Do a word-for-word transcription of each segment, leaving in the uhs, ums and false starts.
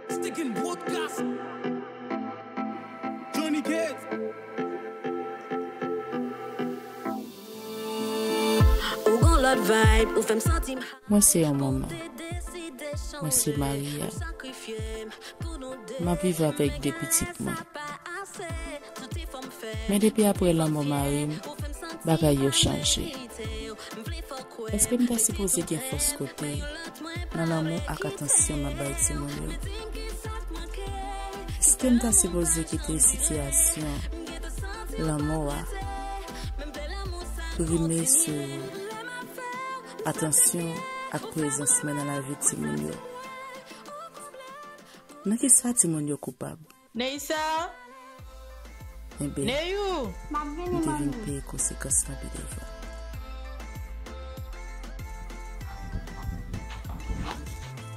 Sticking broadcast. Johnny Cage. Ou gon lòt vibe, ou fè m santi m. Mwen se yon manman. Mwen se Maria. M ap viv avèk de pitit mwen. Men depi apre lanmò mari m, bagay yo chanje. Èske m ta sipoze gen fòs kote nan lanmou ak atansyon m ap bay timoun yo? Èske m ta sipoze kite sitiyasyon lanmò a prime sou atansyon ak prezans mwen nan lavi timoun yo? Nan ki sa timoun yo koupab? Neissa? Enben, Neyou? M ap vini, manmi. M te vin peye konsekans lan pi devan.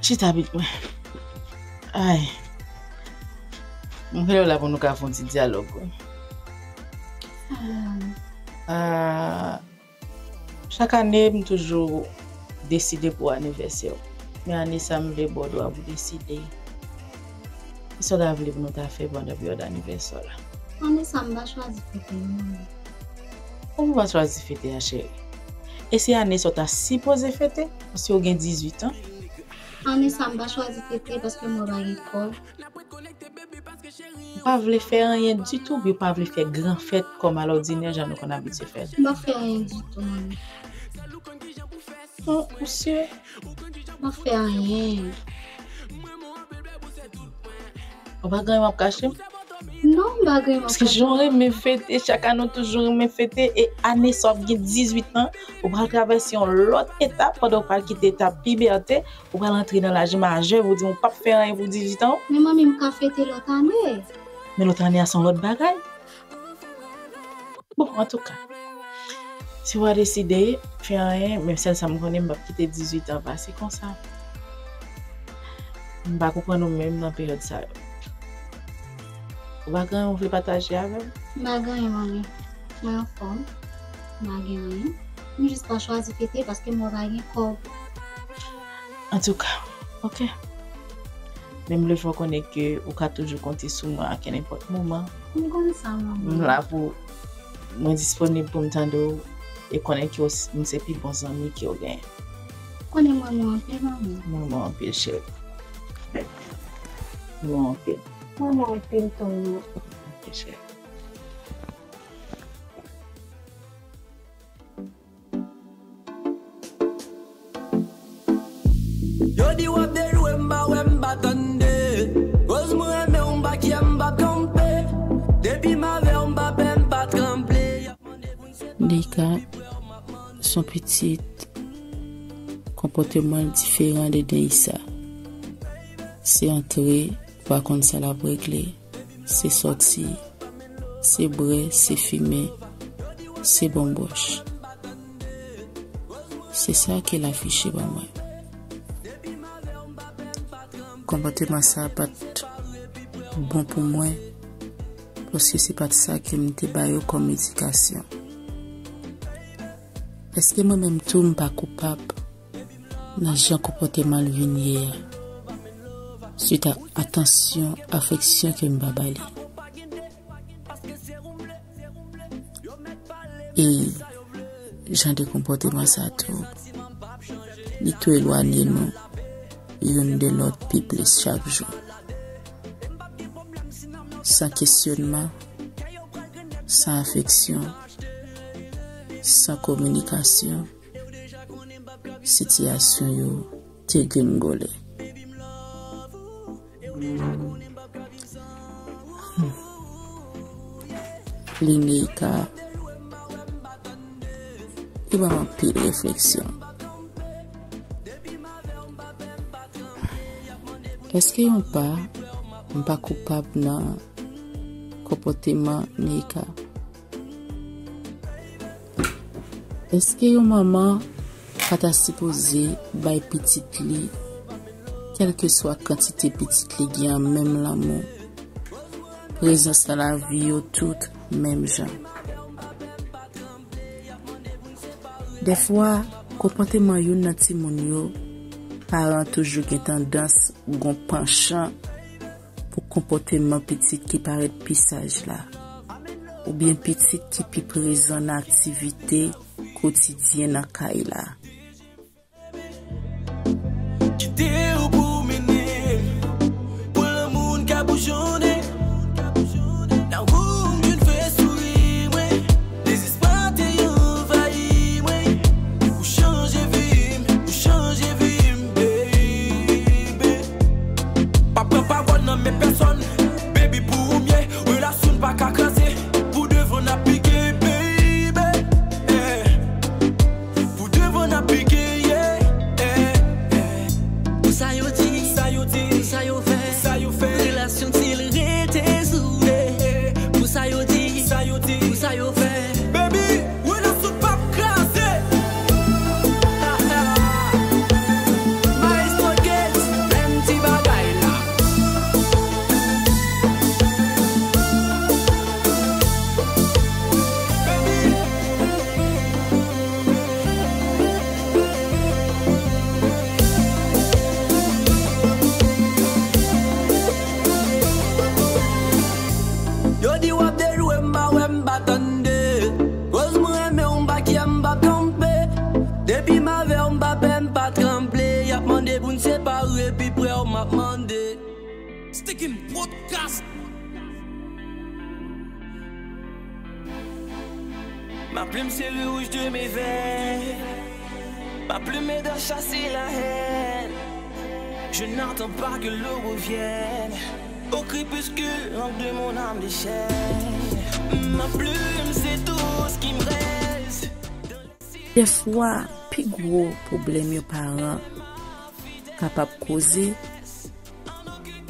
Chita pitit mwen. Ay. Mwen rele w la pou nou ka fè yon ti dyalòg, wi. Sa vle, manmi? Ah, Chak ane, m toujou deside pou anivèsè w. Men ane sa, m vle ba w dwa pou deside. Kisa w ta vle pou nou ta fè pandan peryòd anivèsè w la? Ane sa, m pa chwazi fete, non. Kòman w pa chwazi fete a, cheri? E se ane sa w ta sipoze fete, paske w gen dizuit an? Ane sa, m pa chwazi fete, paske m wè pa gen kòb. Ou pa vle fè anyen ditou, oubyen ou pa vle fè gran fèt kòm alòdinè, jan nou konn abitye fè l? M pa fè anyen ditou, manmi. Ou, ou si? M pa fè anyen. Ou pa gen anyen w ap kache m? Non, m pa gen anyen m ap kache. Paske jan w renmen fete, chak ane w toujou renmen fete, e ane sa w ap gen dizuit an, ou pral travèse yon lòt etap, pandan w pral kite etap pibète, ou pral antre nan laj majè, pou di m ou p ap fè anyen pou dizuit an w. Men manmi, m ka fete lòt ane. Men lòt ane a se yon lòt bagay. Bon, antouka, si w a deside fè anyen, men sèl sa m konnen, m p ap kite dizuit an pase konsa. M pa konprann ou menm nan peryòd sa yo. Ou pa gen anyen ou vle pataje avè m? M pa gen anyen, manmi. Mwen anfòm. M pa gen anyen. M jis pa chwazi fete paske m wè pa gen kòb. Antouka, oke. Men m vle fè w konnen ke ou ka toujou konte sou mwen a kenenpòt moman. M konn sa, manmi. M la pou, mwen disponib pou m tande w e konnen ke w s-, m se pi bon zanmi ke w genyen. Konnen m renmen w anpil, manmi. M renmen w anpil, cheri. M renmen w anpil. M renmen w anpil tou, manmi. Ok, cheri. Yo di w ap dejwe, m pa wè, m pa tande. Koz mwen renmen w, m pa kyè, m pa kanpe. Depi m avè w, m pa pè, m pa tranble. Neika se yon pitit, konpòteman l diferan de Neissa. Se antre, ou pa konn sa l ap regle. Se sòti, se bwè, se fimen, se bonbòch. Se sa ke l afiche ban mwen. Konpòteman sa a pa t bon pou mwen, paske se pa t sa ke m te ba yo kòm edikasyon. Èske mwen menm tou m pa koupab nan jan konpòteman l vin ye a, swit a atansyon, afeksyon ke m pa ba li? E jan de konpòteman sa tou, li tou elwanye nou youn de lòt pi plis chak jou. San kesyonman, san afeksyon, san kominikasyon, sitiyasyon yo degringole. Hmm. Li Neika, li ban m anpil refleksyon. Èske yon pa, m pa koupab nan konpòteman Neika? Èske yon manman pa ta sipoze bay pitit li, kèlkeswa kantite pitit li gen an, menm lanmou, prezans nan lavi yo tout menm jan? Dèfwa, konpòteman youn nan timoun yo Paran toujou gen tandans gon panchan pou konpòteman pitit ki parèt pi saj la, oubyen pitit ki pi prezan nan aktivite kotidyen nan kay la. Kite w pou mennen m, pou lanmou n ka boujonnen. Nan ou m vin fè souri mwen, dezespwa te anvayi mwen. Ou chanje vi m, ou chanje vi m, baby. Pa pran pawòl nan men pèsòn, baby, pou ou m ye. Relasyon n pa ka kraze, pou devan n ap pike, baby. Eh. Pou devan n ap pike, yeah, eh, eh. Pou sa yo di, sa yo di, pou sa yo fè, pou sa yo fè. Relasyon ti l rete soude. Eh, eh. Pou sa yo di, sa yo di, pou sa yo fè. Baby, relasyon p ap kraze. Maestro Gates, menm ti bagay la. Yo di w ap dejwe, m pa wè, m pa tande. Koz mwen renmen w, m pa kyè, m p ap kanpe. Depi m avè w, m pa pè, m pa tranble. Y ap mande pou n separe, pi prè w m ap mande. Sticking Podcast. Ma plume, c'est le rouge de mes veines. Ma plume aide à chasser la haine. Je n'attends pas que l'aube revienne. Au crépuscule, l'encre de mon âme déchaîne. Ma plume, c'est tout ce qui me reste. Dèfwa, pi gwo pwoblèm yon paran kapab koze,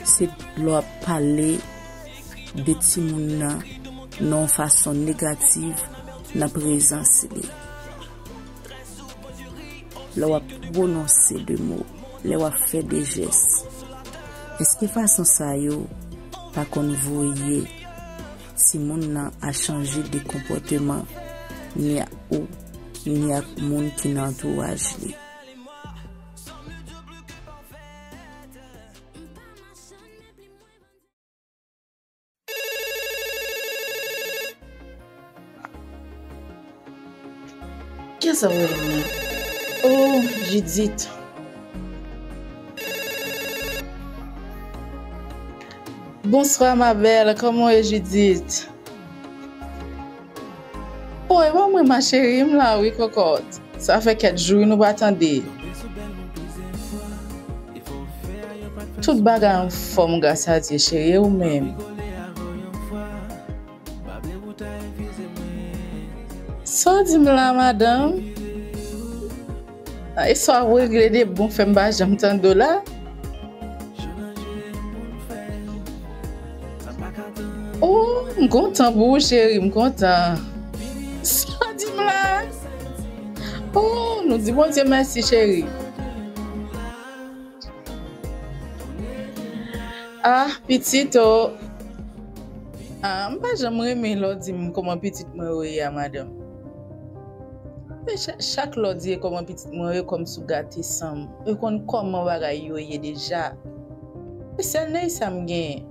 se lè w ap pale de timoun nan nan yon fason negativ nan prezans li. Lè w ap pwononse de mo, lè w ap fè de jès, èske fason sa yo pa konn voye timoun nan a chanje de konpòteman ni ak ou, ni ak moun ki nan antouraj li? Kiyès ap rele m nan? Oh, Judith. Bonswa, ma belle. Kòman w ye, Judith? Oh, e pa mwen, ma chérie, m la wi, kòkòt. Sa fè kèk jou wi nou pa tande. Tout bagay anfòm, gras a Dye, cheri, e ou menm? Sa w di m la, madanm? Ah, e sa w ap regle de bon fè m pa janm tande w la? Oh, m kontan pou ou, cheri, m kontan. Sa w di m la? Oh, nou di Bondye mèsi, cheri. Ah, pitit, oh. Ah, m pa janm renmen lè w di m kòman pitit mwen yo ye a, madanm. E cha-, chak lè w di e kòman pitit mwen yo ye, kòmsi w gate san m. Ou konn kòman bagay yo ye deja. E sèl Neïsa m genyen.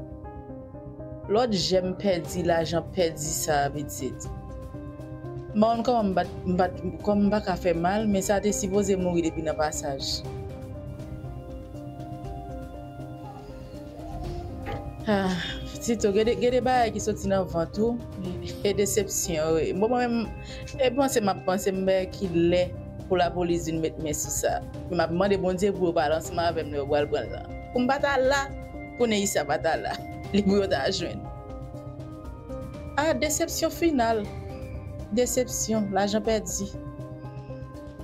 Lòt jèm pèdi, lajan pèdi sa a, pitit. M pa konn kòman m pa t, m pa t, kòm m pa ka fè mal, men sa te sipoze mouri depi nan pasaj. Ah, pitit, gen de, gen de bagay ki soti nan vant ou, e desepsyon, wi. Bon, mwen menm, e panse m ap panse m wè ki lè pou lapolis vin met men sou sa. Men m ap mande Bondye pou yo pa al ansanm avè m lè yo pral pran l lan. Pou m pa ta la, pou Neïsa pa ta la. Li pou yo ta jwenn. Ah, desepsyon final. Desepsyon, lajan pèdi.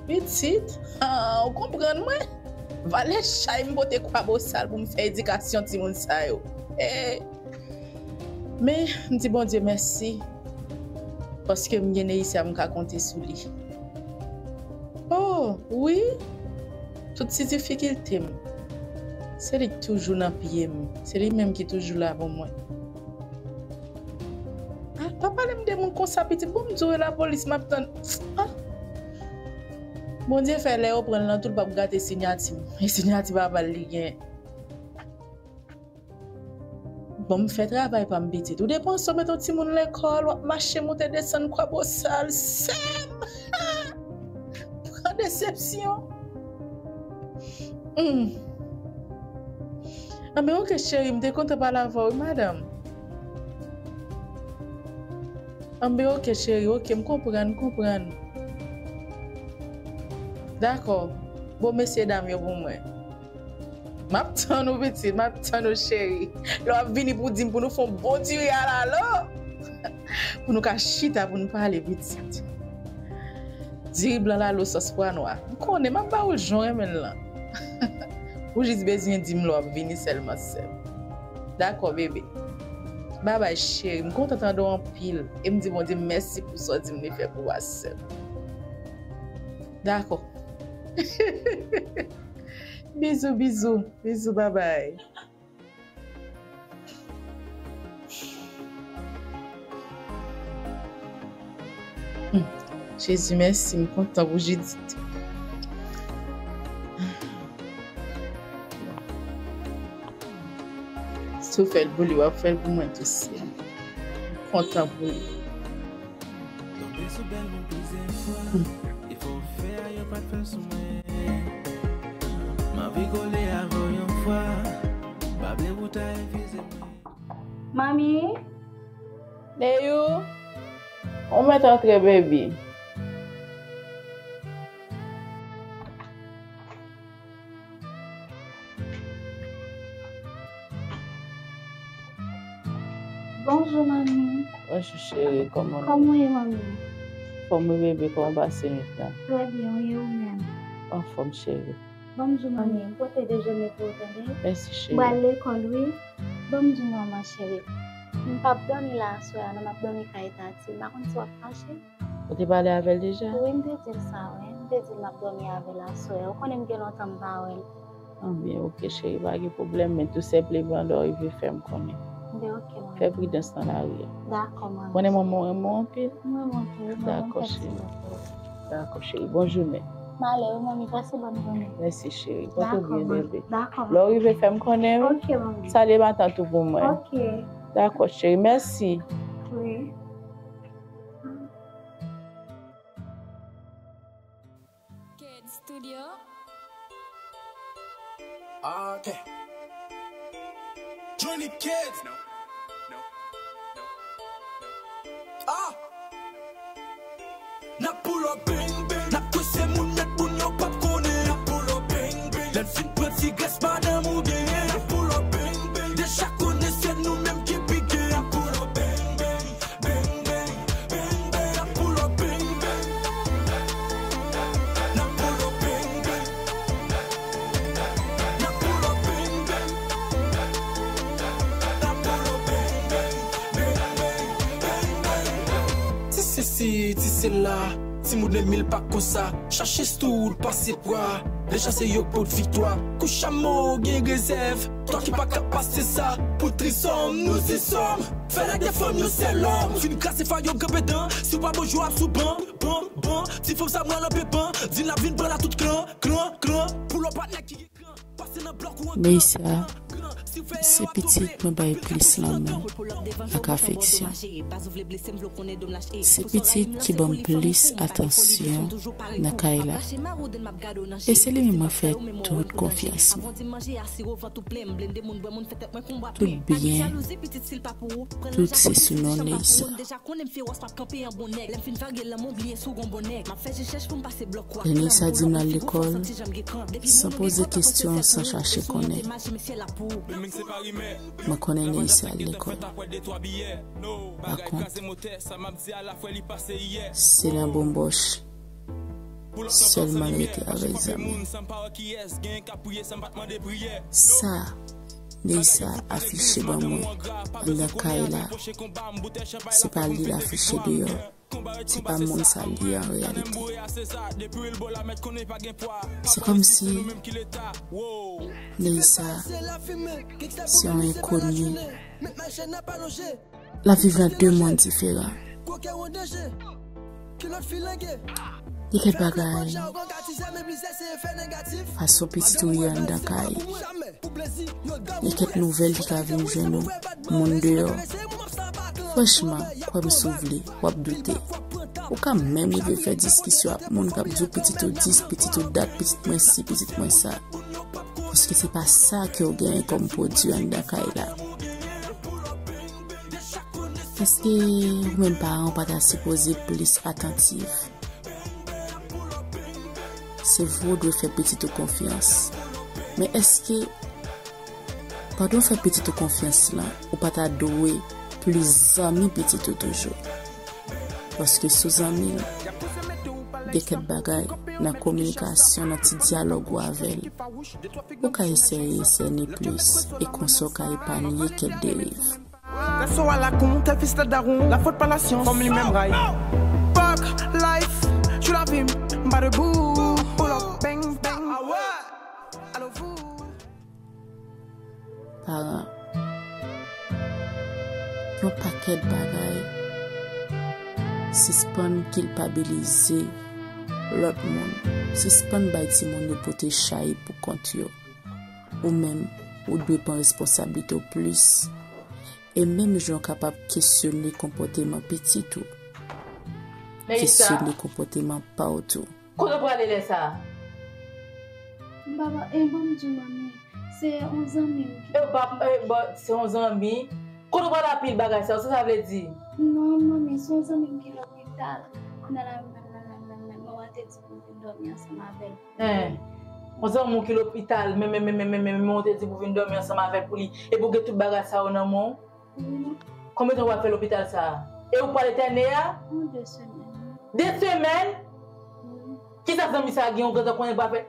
Pitit, ah, ou konprann mwen? Valè chay m pote kwabosal pou m fè edikasyon timoun sa yo. Eh. Men, m di Bondye mèsi, paske m gen Neïsa, m ka konte sou li. Oh, wi. Tout ti difikilte m, se li k toujou nan pye m. Se li menm ki toujou la pou mwen. Ah, pa pale m de moun konsa, pitit. Bon, m di w, e lapolis m ap tann. Ah. Bondye fè lè yo pran l nan tou, l p ap gate sinyati m. E sinyati papa l li gen. Bon, m fè travay pa m pitit. Ou depanse, w met yon timoun lekòl, w ap mache monte desann Kwabosal. Sè m! Pran desepsyon. Hmm. Anben, oke, cheri, m te kontan pale avè w, wi, madanm. Anben, oke, cheri, oke, m konprann, m konprann. Dakò. Bon, mesye dam yo pou mwen. M ap tann ou, pitit, m ap tann ou, cheri. Lè w ap vini pou di m pou nou fè yon bon diri alalo. Pou nou ka chita, pou nou pale, pitit. Diri blan lalo sòs pwa nwa. M konnen, m ap ba ou l jan w renmen l lan. Ou jis bezwen di m lè w ap vini sèlman, sè m. Dakò, bebe. Babay, cheri. M kontan tande w anpil. E m di Bondye mèsi pou sa w di m li fè pou w a, sè m. Dakò. Bizou, bizou. Bizou, babay. Hmm. Jezi, mèsi, m kontan pou Jidit. Si w fè l pou li, w ap fè l pou mwen tou, sè. M kontan pou li. Tonbe sou bèl moun plizyè fwa. Hmm. Efò w fè a, yo pa t fè l sou mwen. M anvi kole avè w yon fwa. M pa vle pou w ta refize mwen. Manmi? Neyou, ou mèt antre, baby. Bonjou, manmi. Bonjou, cheri. Kòman w ye? Kòman w ye, manmi? Anfòm wi, bebe. Kòman w pase nwit la? Trè byen, wi, e ou menm? Anfòm, cheri. Bonjou, manmi. M pote dejene pou ou, tande? Mèsi, cheri. M pral lekòl, wi. Ban m di w, manman cheri. M p ap dòmi la aswè a, non, m ap dòmi kay Tati. M pa konn si w ap fache. Ou te pale avè l deja? Wi, m te di l sa, wi. M te di l m ap dòmi avè l aswè. Ou konnen m gen lontan m pa wè l. Anben, oke, cheri, pa gen pwoblèm, men tou senpleman lè w rive fè m konnen. Anben, oke, manman. Fè pridans nan lari a. Dakò, manman. Konnen manman w renmen w anpil? M renmen w anpil, wi, manman. Dakò, cheri. Dakò, cheri. Bon jounen. M ale, wi, manmi. Pase bòn jounen. Mèsi, cheri. Pòte w byen, bebe. Dakò, manmi. Lè w rive, fè m konnen, wi. Oke, manmi. Salye matant ou pou mwen. Oke. Dakò, cheri. Mèsi. Wi. Kid Studio. Ok. Johnny Kids. Ah! N ap pull up bang bang. N ap kwe se moun nèt moun yo p ap konnen. N ap pull up bang bang. Lè n fin pran ti glas madanm ou genyen. N ap pull up bang bang. Deja konnen se nou menm ki pi gen. N ap pull up bang bang. Bang, bang, bang, bang, n ap pull up, bang, bang. N ap pull up, bang, bang. N ap pull up, bang, bang. N ap pull up, bang, bang, bang, bang, bang, bang. Ti sesi, ti sela, timoun de mil pa konsa. Chache stout, pase pwa. Deja se yo pot viktwa. Kou chamo gen rezèv. Twa ki pa ka pase sa. Pou trizòm, nou se sòm. Fè lè de fanm yo sèl lòm. Fin kraze fwa yo kanpe dan. Si w pa bon jwe ap sou ban, ban, ban. Ti fanm sa mwen lanpe ban. Di n ap vin pran la tout klan, klan, klan. Pou lò patnè ki gen kran. Pase nan blòk ou an kran, Neissa, kran, kran. Si w fè erè w ap tou plen. Se pitit mwen bay plis lanmou ak afeksyon. Se pitit ki ban m plis atansyon nan kay la. E se li menm mwen fè tout konfyans mwen. Tout byen, tout se sou non Neissa. Lè Neissa di m l al lekòl, san poze kesyon, san chache konnen. Mwen konnen Neissa al lekòl. Pa kont, se nan bonbòch sèlman l rete avèk zanmi. Sa Neissa afiche ban mwen anndan kay la, se pa li l afiche deyò. Se pa moun sa l ye an reyalite. Se kòmsi Neissa se yon enkoni. L ap viv nan de mond diferan. Gwo kè w an danje. Kilòt filange. Gen kèk bagay, fason pitit ou ye anndan kay, gen kèk nouvèl ki ka vin jwenn ou, moun deyò. Franchman, kwè m si w vle, w ap doute. Ou ka menm rive fè diskisyon ak moun k ap di w pitit ou dis, pitit ou dat, pitit mwen si, pitit mwen sa. Paske se pa sa ke w genyen kòm pwodui anndan kay la. Èske ou menm paran w pa ta sipoze plis atantif? Se vre w dwe fè pitit ou konfyans. Men èske pandan w fè pitit ou konfyans lan, ou pa ta dwe plis zanmi pitit ou toujou? Paske sou zanmi l, gen kèk bagay nan kominikasyon, nan ti dyalòg ou avè l, ou ka eseye sène plis, e konsa w ka epanye kèk deriv. Pèso a la kont, fis la dawon, la fòt pa la syans. Fanm li menm ray. Fuck life, jou lavi m, m pa debou. Pull up, bang, bang. Paran, yon pakèt bagay. Sispann kilpabilize lòt moun. Sispann bay timoun yo pote chay pou kont yo. Ou menm, ou dwe pran responsablite w plis. E menm jan w kapab kesyone konpòteman pitit ou, kesyone konpòteman pa w tou. Kote w prale lè sa a? M pa, pa, e ban m di w, manmi, se yon zanmi m ki. E w pa, e, bon, se yon zanmi. Kote w prale a pil bagay sa yo, sa sa vle di? Non, manmi, se yon zanmi m ki lopital. Kounye a la, manman te di pou m vin dòmi ansanm avè l. Hein. Yon zanmi w ki lopital, men, men, men, men, men, men, men, ou te di pou vin dòmi ansanm avè l pou li. Epi w gen tout bagay sa yo nan men w? Wi. Konbyen tan w ap fè lopital sa a? E ou pral etène a? Bon, de semèn. De semèn? Wi. Kisa zanmi sa a gen, ou gentan konnen pral fè?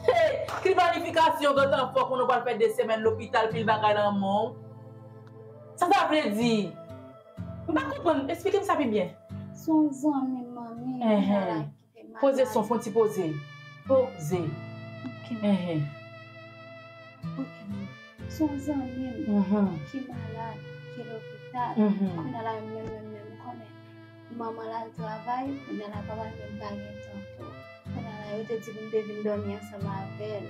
Hey! Ki planifikasyon gentan fè, konnen w pral fè de semèn lopital, pil bagay nan men w? Sa sa vle di? M pa konprann, eksplike m sa pi byen. Se yon zanmi m, manmi, ki malad. Poze son, fè yon ti poze. Poze. Ok. Enhen. Ok, manmi. Se yon zanmi m ki malad, ki lopital. Kounye a la, menm, menm, menm, ou konnen. Manman l al travay, kounye a la, papa l menm pa gen tan tou. Kounye a la, yo te di pou m te vin dòmi ansanm avè l.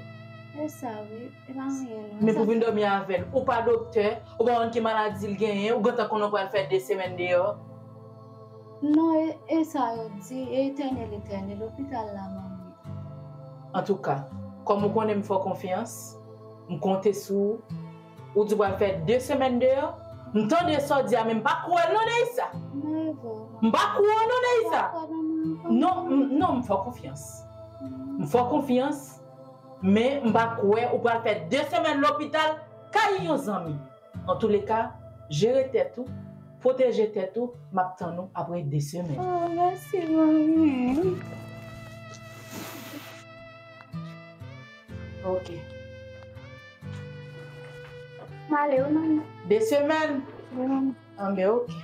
E sa, wi. E pa anyen, non. Men pou vin dòmi avè l, ou pa doktè, ou pa konn ki maladi l genyen, ou gentan konnen w pral fè de semèn deyò. Non, e, e sa yo di, e etène l etène, lopital la, manmi. Antouka, kòm ou konnen m fè w konfyans, m konte sou ou. Ou di w pral fè de semèn deyò. M tande sa w di a, men m pa kwè l non, Neïsa. M pa kwè w non, Neïsa. Non, m, non, m fè w konfyans. M fè w konfyans, men m pa kwè ou pral fè de semèn lopital kay yon zanmi. Antouleka, jere tèt ou, pwoteje tèt ou, m ap tann ou apre de semèn. Oh, mèsi, manmi. Ok. M ale, wi, manmi. De semèn? Wi, manmi. Anben, ok.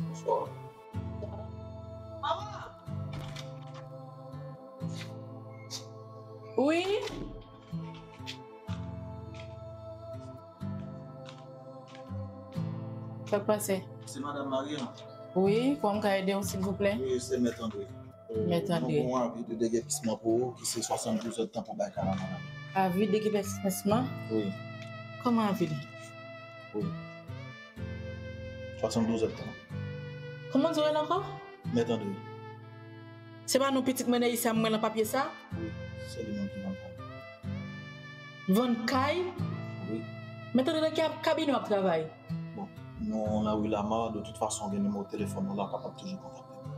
Bonswa. Wi. Sa k pase? Se madanm Maria. Wi, kòman m ka ede w, silvouplè? Wi, se Mèt André. Euh, Mèt André. Nou gen yon avi de degèpisman pou ou, ki se swasanndouz èdtan pou bay kay la, madanm. Avi de degèpisman? Wi. Kòman avi li? Wi. Swasanndouz èdtan. Kòman w di rele ankò? Mèt André. Se pa non pitit mwen Neïsa m wè nan papye sa? Wi, se li menm ki vann kay. Vann kay? Wi. Mèt André, nan ki kabinè w ap travay? Bon, nou nan ri Lama, de tout fason, gen nimewo telefòn nou la, w kapab toujou kontakte nou.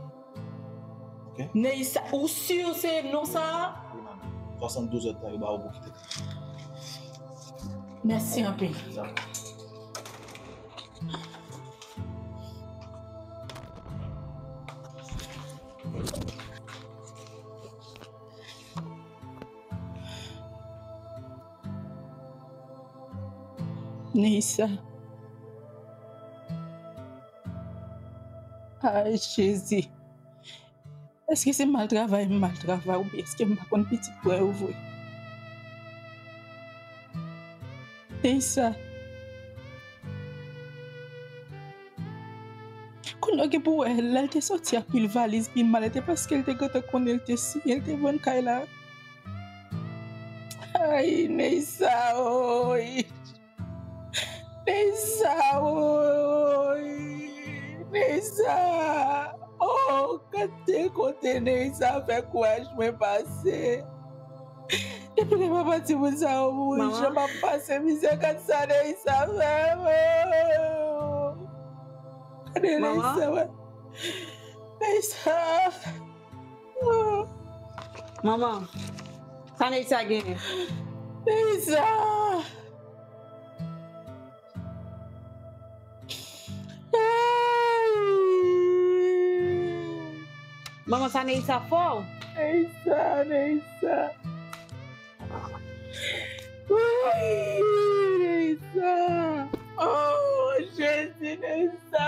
Ok? Neïsa, ou si se non sa a? Wi, madanm. Swasanndouz èdtan yo ba ou pou kite. Mèsi anpil. Dakò. Neïsa. Ay, Jezi. Èske se mal travay m mal travay oubyen èske m pa konn pitit mwen yo vre? Deysa. Kounye a w gen pou wè, lè l te soti ak pil valiz, pil malèt, e paske l te gentan konnen l te siyen, l te vann kay la. Ay, Neysa, oy! Neysa, oy! Neysa! Oh, gade kote Neysa fè kouraj mwen pase. Depi lè papa timoun sa yo mouri, jan m ap pase mizè, gad sa Neysa fè m. Oh! Gade Neysa, wè. Neysa! Oh! Manman, sa Neysa genyen? Neysa! Ay! Manman, sa Neysa fè w? Neysa, Neysa. Ay, Neysa. Oh, Jezi, Neysa.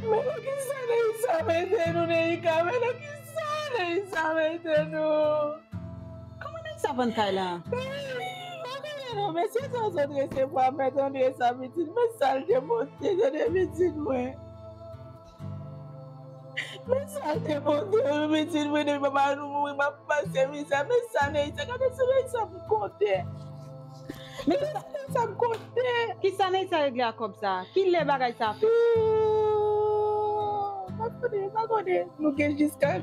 Men nan kisa Neysa mete nou, Neyka? Men nan kisa Neysa mete nou? Kòman Neysa vann kay la? Ay, pa konnen non, mesye sa sot resevwa, mèt Andre sa pitit, men sa l te monte, tande pitit mwen. Men sa l te monte, pitit mwen, depi papa nou mouri, m ap pase mizè. Men sa Neysa, gade sou Neysa m konte. Men kisa, Neysa m konte. Kisa Neysa regle ak kòb sa? Kilè bagay sa fèt? Oh, pa konnen, pa konnen. Nou gen jiska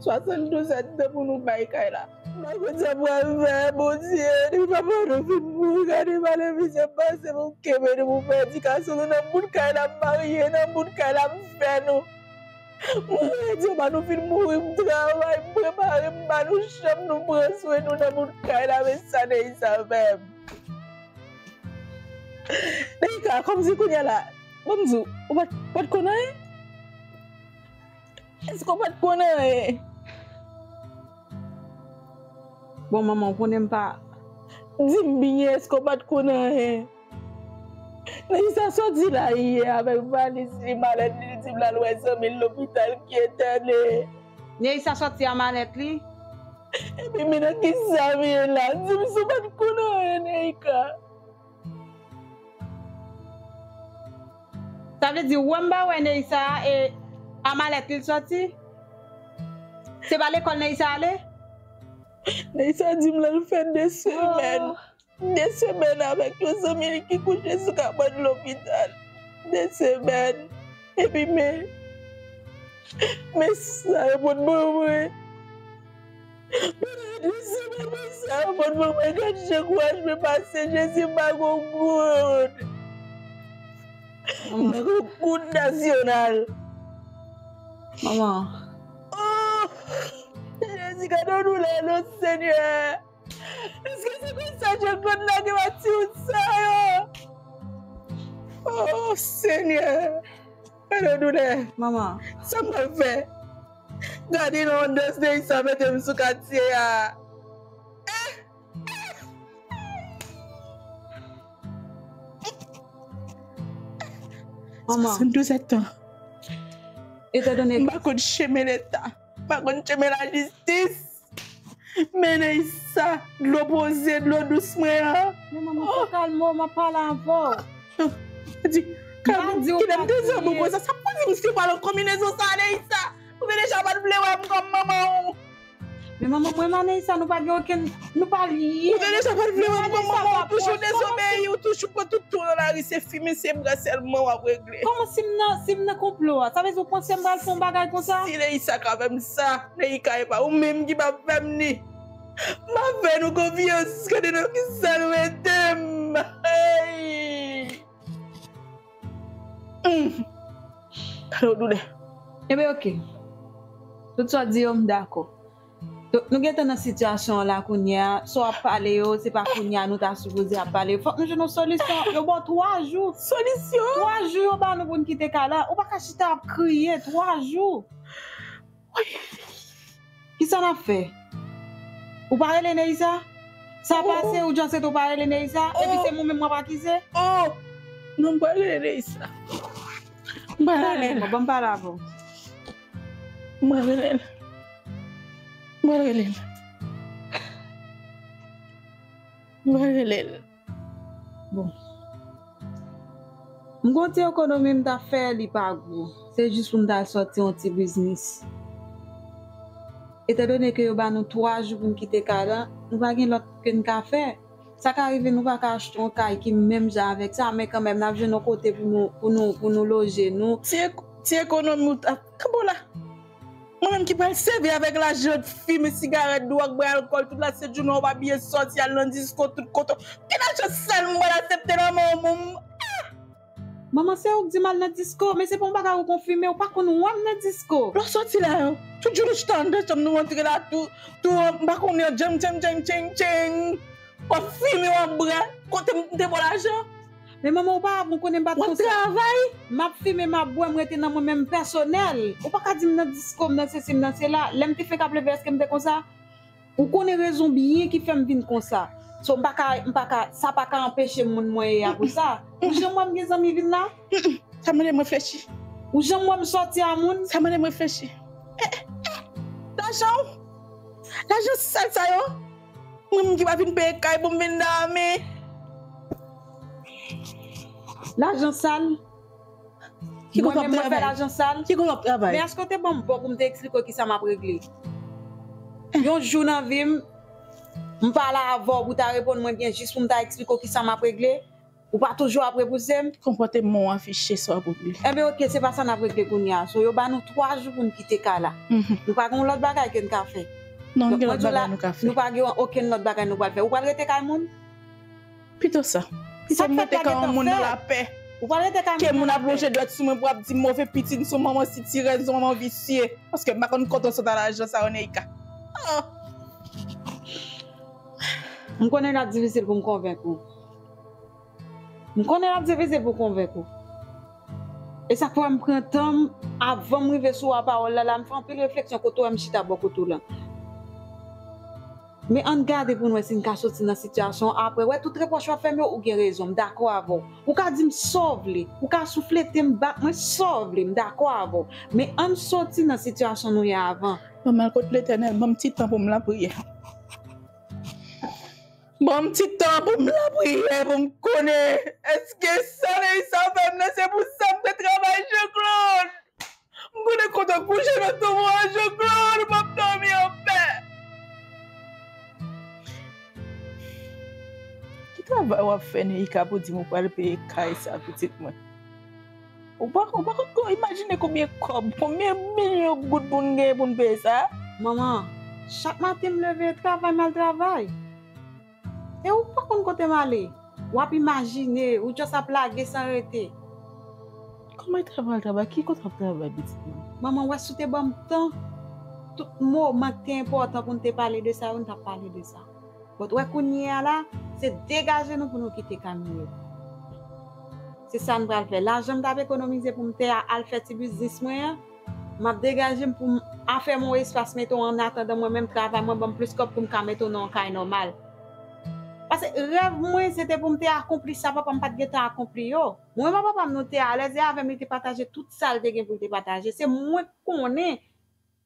swasanndouz èdtan pou nou bay kay la. M pa konn sa m pral fè, Bondye, depi papa nou fin mouri, gade malè mizè m pase pou m kenbe nou pou m fè edikasyon nou nan bout kay la, m marye nan bout kay la, m fè nou. Mwen redi, papa nou fin mouri, m travay, m prepare, m ba nou chanm, nou pran swen nou nan bout kay la, men sa Neysa fè m. Neyka, kòmsi kounye a la, ban m di w, ou pa t, ou pa t konn anyen? Èske w pa t konn anyen? Bon, manman, ou konnen m pa. Di m byen, èske w pa t konn anyen? Neysa soti la yè avèk valiz li, malèt li, li di m l al wè zanmi l lopital ki entène. Neysa soti a malèt li? Epi men nan kisa m ye la? Di m si w pa t konn anyen, Neyka. Sa vle di, ou wè m pa wè Neysa e a malèt li l soti? Se pa lekòl Neysa ale? Neysa di m l al fè de semèn. De semèn avèk yon zanmi li ki kouche sou kabann lopital. De semèn. Epi men, men sa yo pot ban mwen. Pandan de semèn, men sa yo pot ban mwen. Gad jan kouraj mwen pase, Jezi, m pa gon goud. M pa gon goud nasyonal. Manman. Oh! Jezi, gade yon doulè non, Senyè. Èske se konsa Jean Claude lage mati wout sa yo? Oh, Senyè. Gade doulè. Manman. Sa m pral fè? Gade nan yon dans Neysa mete m sou katye a. Manman. Swasanndouz èdtan. Etandone. M pa konn chemen Leta. M pa konn chemen lajistis. Men Neysa, dlo poze, dlo dous mwen an. Men manman, fè kalme w, m ap pale avè w. Di, kalme, kilè m te zanmi w konsa? Sa pou di m si w pa nan konbinezon sa, Neysa? Ou te deja pa t vle wè m kòm manman w. Men manman, mwen, Neysa, nou pa gen okenn, nou pa lye. Ou te deja pa t vle wè m kòm manman w, ou toujou dezobeyi, ou toujou pran tout tan w nan lari, se fimen, se bra sèlman w ap regle. Kòman si m nan, si m nan konplo a? Sa vle di w panse m pral fè yon bagay konsa? Si Neysa ka fè m sa, Neyka, e pa ou menm ki p ap fè m ni. M ap fè nou konfyans, gade nan kisa nou mete m. Hey! Hmm. Gade yon doulè. Ebyen, oke. Tout sa w di yo, m dakò. Donk, nou gentan nan sitiyasyon an la kounye a. Sa w ap pale yo, se pa kounye a nou ta sipoze ap pale yo. Fòk nou jwenn yon solisyon. Yo ba w twa jou. Solisyon? Twa jou yo ba nou pou n kite kay la. Ou pa ka chita ap kriye twa jou. Kisa n ap fè? Ou pa rele Neysa? Sa pase, ou just ou pa rele Neysa? Epi se mwen menm w ap akize? Oh! Non, m pa rele Neysa. M pral rele l. Bon, ban m pale avè w. M pral rele l. M pral rele l. M pral rele l. Bon. M gon ti ekonomi m t ap fè, li pa gwo. Se jis pou m ta sòti yon ti biznis. Etandone ke yo ba nou twa jou pou n kite kay la, nou pa gen lòt ke n ka fè. Sa ka rive nou pa ka achte yon kay ki menm jan avèk sa, men kanmenm n ap jwenn yon kote pou nou, pou nou, pou nou loje nou. Ti, ti ekonomi w t ap kanpe la. Mwen menm ki pral sèvi avèk lajan fimen sigarèt, dwòg, bwè alkòl, tout la sent jounen, ou pa byen sòti, al nan disko, tout kote. Ki lajan sal mwen pral aksepte nan men w, mwen? Manman, se ou k di m al nan disko, men se pa yon bagay ou konfime, ou pa konn wè m nan disko. Lè w sòti la, tout jounen chita anndan chanm nou antre la, tou, tou, m pa konnen, djeng, djeng, djeng, djeng, djeng. W ap fimen, w ap bwè. Kote m te ba w lajan? Men manman, ou pa, ou konnen m pa t konsa. W ap travay? M ap fimen, m ap bwè, m rete nan mwen menm pèsonèl. Ou pa ka di m nan disko, m nan sesi, m nan sela. Lè m te fenk ap leve, èske m te konsa? Ou konnen rezon byen ki fè m vin konsa. So, m pa ka, m pa ka, sa pa ka anpeche m moun mwen ye a pou sa. Ou janm wè m gen zanmi vin la? Sa mande m reflechi. Ou janm wè m sòti a moun? Sa mande m reflechi. Eh, eh, eh. Lajan w? Lajan sal sa yo? Mwen menm ki pa vin peye kay pou m vin dòmi. Lajan sal? Ki kote w ap travay? Mwen menm, mwen fè lajan sal? Ki kote w ap travay? Men èske w te ban m bon pou m te eksplike w kisa m ap regle? Yon jou nan vi m, m pale avè w pou w ta reponn mwen byen jis pou m ta eksplike w kisa m ap regle? Ou pa toujou ap repouse m? Konpòteman w afiche sa w ap regle. Enben, oke, se pa sa n ap regle kounye a. So, yo ba nou twa jou pou n kite kay la. Nou pa gen yon lòt bagay ke n ka fè. Non, nou gen lòt bagay nou ka fè. Nou pa gen okenn lòt bagay nou pral fè. Ou pral rete kay moun? Pito sa. Se m rete kay yon moun nan lapè. Ou pral rete kay moun nan lapè. Ke moun ap lonje dwèt sou mwen pou ap di m move pitit, m se yon manman sitirèz, m se yon manman visye. Paske m pa konn kote w sot a lajan sa yo, Neïka. Ah! M konnen l ap difisil pou m konvenk ou. M konnen l ap difisil pou konvenk ou. E sa k fè m pran tan m, avan m rive sou a pawòl la, la m fè anpil refleksyon kote w wè m chita bò kote w la. Men ann gade pou n wè si n ka soti nan sitiyasyon an. Apre, wè tout repwòch w ap fè m yo, ou gen rezon, m dakò avè w. Ou ka di m sa w vle, ou ka souflete m, bat mwen sa w vle, m dakò avè w. Men ann soti nan sitiyasyon nou ye avan. Ban m al kot Letènèl, ban m ti tan pou m lapriyè. Ban m ti tan pou m lapriyè, pou m konnen èske sa Neïka fè m nan, se pou sa m te travay, Jean Claude. M konnen kote w kouche nan tonm ou an, Jean Claude, m ap dòmi anpè. Ki travay w ap fè, Neïka, pou di m ou pral peye kay sa, pitit mwen? Ou pa, ou pa konn kon, imajine konbyen kòb, konbyen milyon goud pou n genyen pou n peye sa? Manman, chak maten m leve, travay m al travay. E ou pa konn kote m ale. W ap imajine, ou just ap lage san rete. Kòman e travay al travay? Ki kote w ap travay, pitit mwen? Manman, w wè si w te ban m tan, tout moman ki te enpòtan pou n te pale de sa yo, n t ap pale de sa. But wè kounye a la, se degaje nou pou nou kite kay nou yo. Se sa n pral fè. Lajan m t ap ekonomize pou m te a-, al fè ti biznis mwen an, m ap degaje m pou m afèm yon espas, mete w an atandan mwen menm travay mwen ban m plis kòb pou m ka mete w nan yon kay nòmal. Paske rèv mwen, se te pou m te akonpli sa papa m pa t gentan akonpli yo. Mwen, papa m, nou te alèz, e avè m, li te pataje tout sa l te gen pou l te pataje. Se mwen k konnen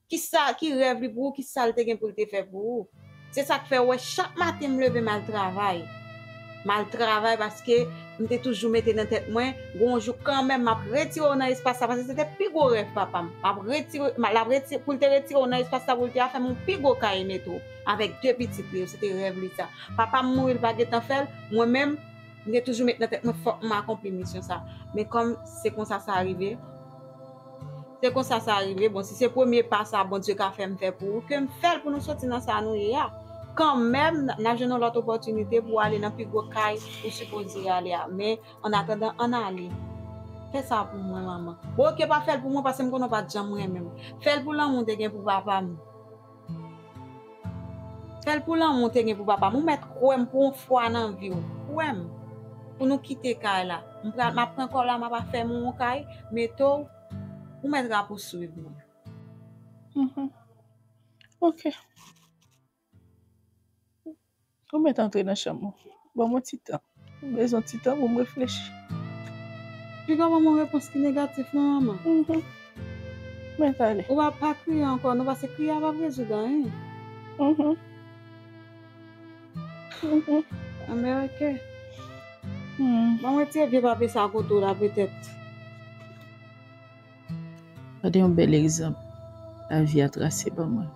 ki sa, ki rèv li pou ou, ki sa l te gen pou l te fè pou ou. Se sa k fè w wè chak maten m leve m al travay. M al travay paske m te toujou mete nan tèt mwen, gon jou kanmenm m ap retire w nan espas sa, paske se te pi gwo rèv papa m. M ap retire, m, l ap retire, pou l te retire w nan espas sa, pou l te afèm yon pi gwo kay mete w avèk de pitit li yo, se te rèv li sa. Papa m mouri, l pa gentan fè l, mwen menm, m te toujou met nan tèt mwen fòk m akonpli misyon sa. Men kòm se konsa sa rive, Se konsa sa rive. Bon, si se premye pa sa Bondye ka fè m fè pou ou, ke m fè l pou nou soti nan sa nou ye a. Kanmenm, n, n a jwenn yon lòt opòtinite pou ale nan pi gwo kay ou sipoze ale a. Men, an atandan, ann ale. Fè sa pou mwen, manman. Bon, oke, pa fè l pou mwen, paske m konnen w pa t janm renmen m. Fè l pou lanmou w te gen pou papa m. Fè l pou lanmou w te gen pou papa m. Ou mèt kwè m pou yon fwa nan vi w. Kwè m. Pou nou kite kay la. M pral, m ap pran kò w la, m ap afèm ou yon kay, mete w, ou mèt rapouswiv mwen. Mhm. Oke. Ou mèt antre nan chanm ou. Ban mwen ti tan. M bezwen ti tan pou m reflechi. Piga ban m yon repons ki negatif non, manman. Mhm. Mwen pale. Ou pa, pa kriye ankò non, paske kriye a p ap rezoud anyen. Mhm. Mhm. Anben, ok. Hmm. Ban m retire vye papye sa kote w la, petèt. Gade yon bèl egzanp lavi a trase ban mwen.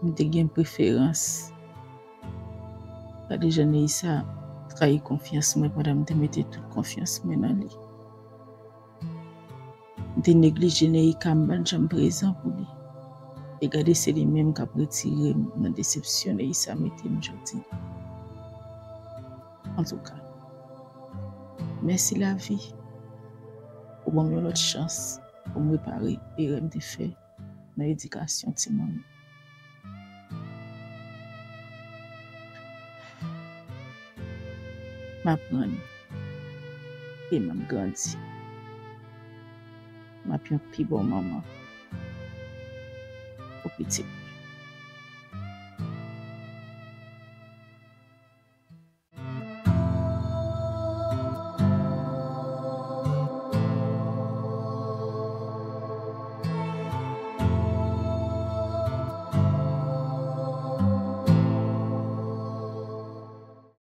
M te gen preferans. Gade jan Neïsa trayi konfyans mwen pandan m te mete tout konfyans mwen nan li. M te neglije Neïka, m pa t janm prezan pou li. E gade, se li menm k ap retire m nan desepsyon Neïsa mete m jodi. Antouka, mèsi lavi. Ou ban m yon lòt chans pou m repare erè m te fè nan edikasyon timoun. M aprann e m ap grandi. M ap yon pi bon manman pou pitit.